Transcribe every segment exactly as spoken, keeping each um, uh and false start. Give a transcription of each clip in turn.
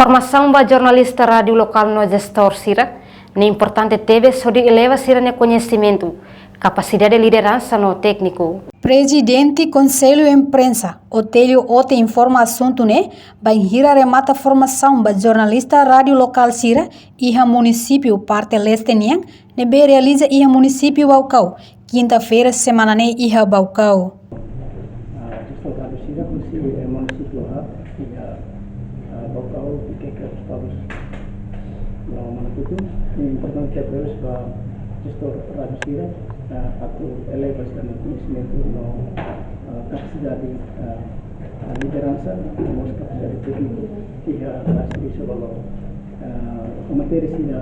Formasaun ba jornalista rádiu lokál no jestór sira ne'e importante tebes hodi eleva sira-nia koñesimentu, kapasidade lideransa no tékniku. Prezidente Konsellu Imprensa, Otélio Ote, informa asuntu ne'e bainhira remata formasaun ba jornalista rádiu lokál sira iha munisípiu parte leste nian, ne'ebé realiza iha munisípiu Baucau, kinta-feira semana ne'e iha Baucau. Ah, jestór rádiu sira husi, eh, munisípiu haat, iha, ah, Baucau, Viqueque, Lospalos no Manukutu. Ne'e importante tebes ba jestór rádiu sira, ah, atu eleva sira-nia koñesimentu no, ah, kapasidade, ah, ah, lideransa, no mós kapasidade tékniku iha, ah, servisu loroloron. Ah, matéria sira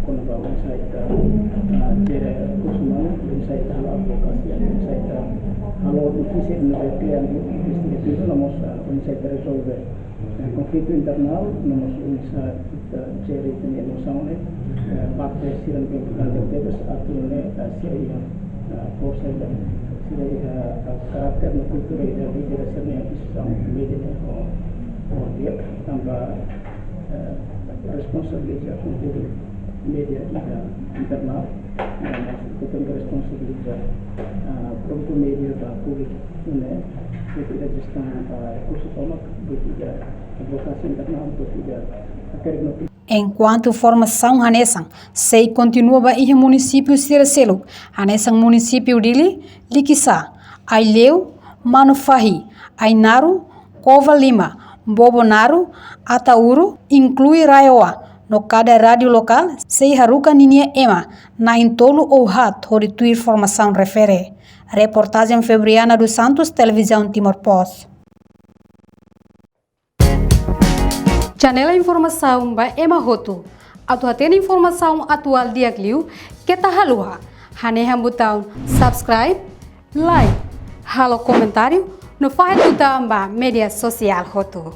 kona-ba oinsá ita, ah, jere rekursu umanu, oinsá ita halo advokasia, oinsá ita halo notísia no klean investigativu, no mós, ah, oinsá ita rezolve, eh, konflitu internál, no mós oinsá ita jere ita-nia emosaun ne'e, eh, parte sira ne'ebé importante tebes atu nune'e, eh, sira iha, eh, forsa ida, sira iha, eh, karakter no kultura ida, ida sira-nia instituisaun média ne'e, ho, ho di'ak, tanba, eh, responsabiliza konteúdu média iha internál, eh, mas ita tenke responsabiliza, eh, produtu média ba públiku, ne'e, ita jestaun, eh, rekursu tomak, ita advokasia internál, ita hakerek no Enkuantu formasaun hanesan sei kontinua ba iha munisípiu sira seluk, hanesan munisípiu Dili, Likisá, Aileu, Manufahi, Ainaro, Covalima, Bobonaro, Ataúro, inklui RAEOA, no kada rádiu lokál sei haruka ninia ema na'in-tolu ou haat hodi tuir formasaun refere. Reportajen Febriana dos Santos, Televizaun Timor Post. Janela informasaun ba ema hotu. Atu hatene informasaun atuál di'ak liu, keta haluha hanehan butaun subscribe, like, halo komentáriu, no fahe tutan ba média sosiál hotu.